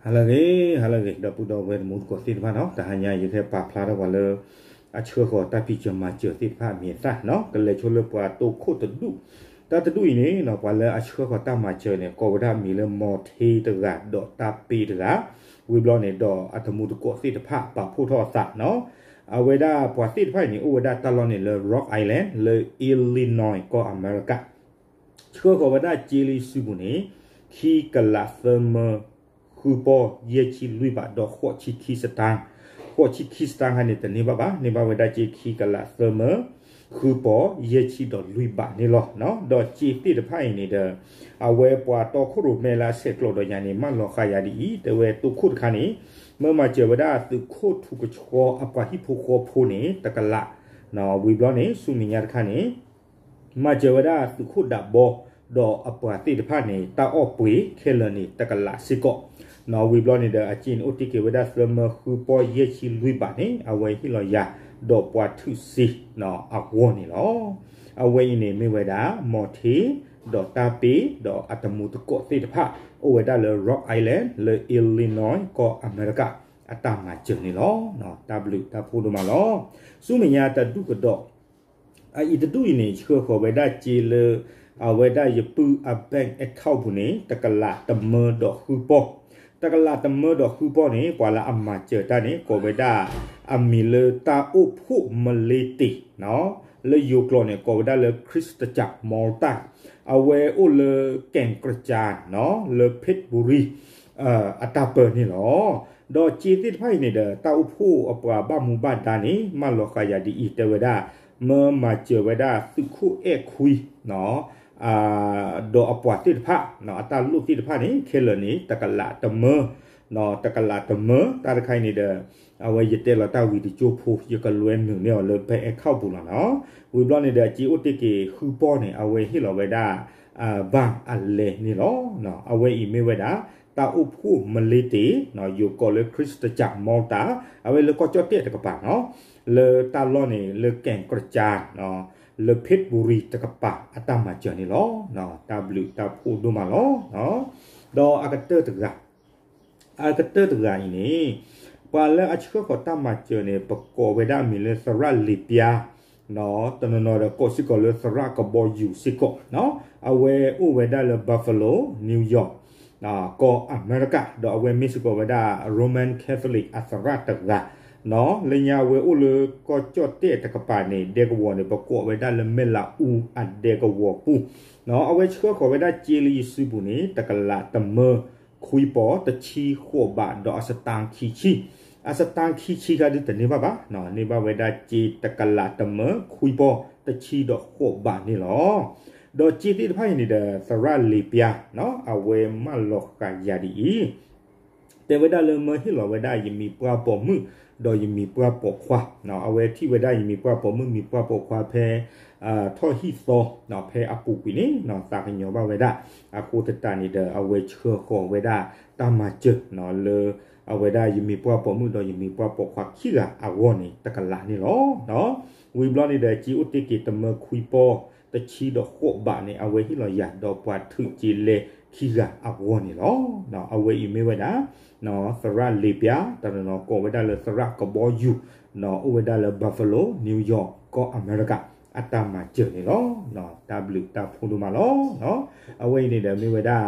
ဟါလၢအဂ့ၤ ဟါလၢအဂ့ၤ ဒီပုၢ်ဒီဝဲၢ်တံၤသကိးသ့ၣ်တဖၣ်နီၤ, တဟါညါယကဟဲပာ်ဖျါထီၣ်ပှၤလၢ အဆှၢဃီၤတၢ်ဖံးစၢၤမၤစၢၤသ့ၣ်တဖၣ်အမံၤအသၣ်နီၤ, ကလဲၤဆိလၢပှၤတိခိၣ်တဒူၣ်, တၢ်တဒူၣ်အံၤန့ၣ်နီၤ ပှၤလၢအဆှၢဃီၤတၢ်မၤစၢၤန့ၣ် ကိးဝဲဒၣ်အမံၤလၢ မီၤထ့တဂၤ ဒီးတၢ်ပ့တဂၤ, ဝံၤဘျီန့ၣ်ဒီးအတံၤသကိးသ့ၣ်တဖၣ်ပာ်ဖှိၣ်ထီၣ်အသးနီၤ, အဝဲဒၣ်ပှၤသ့ၣ်တဖၣ်အံၤန့ၣ် အိၣ်ဝဲဒၣ်တၢ်လီၢ်န့ၣ်လၢ Rock Island လၢ Illinois ကီၢ်အမဲရကၤ ဆှၢဃီၤဝဲဒၣ်စ့လံစုပူၤန့ၣ် ခံကလးသၢမၢ ဃုပီၢ်ယဲၢ်ဆံလွံၢ်ဘးဒီးဃိးဆံခံစတၣ်, ဃိးဆံခံစတၣ်ခါန့ၣ် တန့ၢ်ဘၣ်ဘၣ်, န့ၢ်ဘၣ်ဝဲဒၣ်စ့ခံကလးသၢမၢ ဃုပီၢ်ယဲၢ်ဆံဒီးလွံၢ်ဘးန့ၣ်လီၤ. ဒီးစ့သ့ၣ်တဖၣ်အံၤန့ၣ်ဒီး အဝဲပှၤတီခိၣ်ရိၣ်မဲလၢအဆဲးကျိးဒီးယၤန့ၣ် မၢလီၤဃာ်ယၤဒ်အံၤ, တဲဝဲတိခိၣ်တခါန့ၣ် မၢမၤစၢၤဝဲဒၣ်သုးခိၣ်ထူကဆှီအပှၤဟံၣ်ဖိဃီဖိန့ၣ် တကလး, ဝံၤဘျီန့ၣ် ဆူမဲာ်ညါတခါန့ၣ် မၤစၢၤဝဲဒၣ်သုးခိၣ်ဒးဘီ ဒီးအပှၤသ့ၣ်တဖၣ်န့ၣ် တၢ်အီၣ်ပှ့ၤခဲလၢာ်န့ၣ် တကလးစ့ၢ်ကီး, ဝံၤဘျီန့ၣ်ဒီး အစ့န့ၣ်အိၣ်တ့ၢ်က့ၤဝဲဒၣ်သၢမၢဃုပီၢ်ယဲၢ်ဆံလွံၢ်ဘးန့ၣ် အဝဲဟ့ၣ်လီၤယၤ ဒီးပှၤထုးစ့အဂီၢ်န့ၣ်လီၤ. အဝဲအံၤန့ၣ်မ့ၢ်ဝဲဒၣ် မီၤထ့ ဒီးတၢ်ပ့ ဒီးအတံၤသကိးသ့ၣ်တဖၣ် အိၣ်ဝဲဒၣ်လၢ Rock Island လၢ Illinois ကီၢ်အမဲရကၤ အတၢ်မၤစၢၤန့ၣ်လီၤ. တၢ်ဘျုးတၢ်ဖှိၣ်ဒိၣ်မးလီၤ. ဆူမဲာ်ညါတဒူၣ်ကဒီး အအံၤတဒူၣ်အံၤန့ၣ် ဆှၢဃီၤဝဲဒၣ်စ့လၢ အဝဲဒၣ်ယပုၢ်အ bank account ပူၤန့ၣ် တကလးတမၢဒီးဃုပီၢ်, တကလးတမၢဒီးဃုပီၢ်န့ၣ် ပှၤလၢအမၤစၢၤတၢ်န့ၣ် ကိးဝဲဒၣ်အမံၤလၢတၢ်အိၣ်ဖှိၣ်မလ့တ့ၢ်, လၢယိၤကျိာ်န့ၣ် ကိးဝဲဒၣ်လၢ ခရံစတကၢၣ် မီတၢ်, အဝဲအိၣ်လၢ ကဲၣ်ကြၢး လၢ ဖ့ၣ်ဘူရံ အတၢ်ပၢန့ၣ်လီၤ. ဒီးစ့သ့ၣ်တဖၣ်အံၤန့ၣ်ဒီး တၢ်အိၣ်ဖှိၣ်အပှၤဘၣ်မူဘၣ်ဒါန့ၣ် မၢလီၤဃာ်ယၤဒ်အံၤ တဲဝဲဒၣ် မၢမၤစၢၤဝဲဒၣ်သုးခိၣ်အဲၣ်ခွံ ဒီးအပှၤသ့ၣ်တဖၣ် အတၢ်လိၣ်သ့ၣ်တဖၣ်န့ၣ် ခဲလၢာ်န့ၣ် တကလးတမၢ တကလးတမၢ တၢ်တခါအံၤန့ၣ်ဒီး အဝဲယတဲလီၤတၢ်ဝံၤတကၠိဖိ ယကလွဲနုာ်န့ၢ်အီၤလၢ bank account ပူၤလီၤနီၤ. ဝံၤဘျီန့ၣ်ဒီး အစ့အိၣ်တ့ၢ်က့ၤဃုပီၢ်န့ၣ် အဝဲဟ့ၣ်လီၤဝဲဒၣ် ဘၣ်အလဲန့ၣ်လီၤ. အဝဲအံၤမ့ၢ်ဝဲဒၣ် တၢ်အိၣ်ဖှိၣ်မလ့တ့ၢ် ယိၤကီာ်လၢ ခရံစတကၢၣ် မီတၢ် အဝဲလၢကီၢ်ကၠီၣ်တဲၣ်တကပၤနီၤ လၢတၢ်လီၢ်န့ၣ် လၢ ကဲၣ်ကြၢး လၢ ဖ့ၣ်ဘူရံ တကပၤ အတၢ်မၤစၢၤန့ၣ်လီၤ. တၢ်ဘျုးတၢ်ဖှိၣ်ဒိၣ်မးလီၤ. ဒီးအကတၢၢ်တဂၤ အကတၢၢ်တဂၤအံၤန့ၣ် ပှၤလၢအဆှၢဃီၤတၢ်မၤစၢၤန့ၣ် ပကိးဝဲဒၣ်အမံၤလၢသရၣ်လံာ်ပျါ တနီၤနီၤဒီးကိးစ့ၢ်ကီးလၢသရၣ်ကဘီယူၤစ့ၢ်ကီး, အဝဲအိၣ်ဝဲဒၣ်လၢ Buffalo New York ကီၢ်အမဲရကၤ ဒီးအဝဲမ့ၢ်စ့ၢ်ကီးဝဲဒၣ် Roman Catholic အသရၣ်တဂၤ, လၢညါအဝဲအိၣ်လၢကီၢ်ကၠီၣ်တဲၣ်တကပၤန့ၣ် ဒဲကဝီၤန့ၣ် ပကိးဝဲဒၣ်လၢမဲၢ်လးအူအဒဲကဝီၤပူၤ, အဝဲဆှၢဃီၤဝဲဒၣ်စ့လၢယစုပူၤန့ၣ် တကလးတမၢ ခွံပီၢ်တဆံဃိးဘးဒီးအစတၣ်ခံဆံ, အစတၣ်ခံဆံခါဒုးတန့ၢ်ဘၣ်ဘၣ်, န့ၢ်ဘၣ်ဝဲဒၣ်စ့တကလးတမၢခွံပီၢ်တဆံဒီးဃိးဘးန့ၣ်လီၤ. ဒီးစ့သ့ၣ်တဖၣ်အံၤန့ၣ်ဒီး သရၣ်လံာ်ပျါ အဝဲမၢလီၤဃာ်ယၤဒ်အံၤ တဲဝဲဒၣ်လၢမၢဟ့ၣ်လီၤဝဲဒၣ်ယမံၤပှၢ်ပိာ်မုၣ် ဒီးယမံၤပှၢ်ပိာ်ခွါ, အဝဲထံၣ်ဝဲဒၣ်ယမံၤပှၢ်ပိာ်မုၣ် မံၤပှၢ်ပိာ်ခွါဖဲ ထီၣ်ဟံၣ်သီ ဖဲအပူၤကွံာ်န့ၣ် သးကညီၤဘၣ်ဝဲဒၣ်, အဃိသတးန့ၣ်ဒီး အဝဲဆှၢဃီၤဝဲဒၣ်တၢ်မၤစၢၤလၢ အဝဲဒၣ်ယမံၤပှၢ်ပိာ်မုၣ်ဒီးယမံၤပှၢ်ပိာ်ခွါခံဂၤအဂီၢ်န့ၣ် တကလးန့ၣ်လီၤ. ဝံၤဘျီန့ၣ်ဒီး စ့အိၣ်တ့ၢ်က့ၤတမၢခွံပီၢ်တဆံဒီးဃိးဘးန့ၣ် အဝဲဟ့ၣ်လီၤယၤ ဒီးပှၤထုးစ့လဲခံဂၤအဂီၢ်န့ၣ်လီၤ. အဝဲအံၤမ့ၢ်ဝဲဒၣ် သရၣ်လံာ်ပျါ တနီၤနီၤကိးဝဲဒၣ်လၢသရၣ်ကဘီယူၤ, အိၣ်ဝဲဒၣ်လၢ Buffalo New York ကီၢ်အမဲရကၤ အတၢ်မၤစၢၤန့ၣ်လီၤ. တၢ်ဘျုးတၢ်ဖှိၣ်ဒိၣ်မးလီၤ. အဝဲအံၤန့ၣ်ဒီးမ့ၢ်ဝဲဒၣ်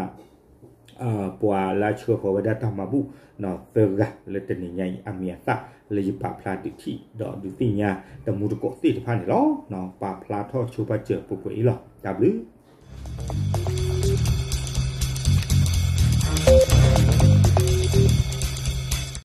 ပှၤလၢဆှၢဃီၤဝဲဒၣ်တၢ်မၤဘူၣ် သၢဂၤလၢတနံၤညါအံၤ အမံၤအသၣ်လၢယပာ်ဖျါဒုးထံၣ်ဒီးဒုးသ့ၣ်ညါတံၤသကိးသ့ၣ်တဖၣ်န့ၣ်လီၤ. ပာ်ဖျါထီၣ်ဆိပာ်စၢၤပှဲၤပှဲၤအံၤလီၤ. တၢ်ဘျုး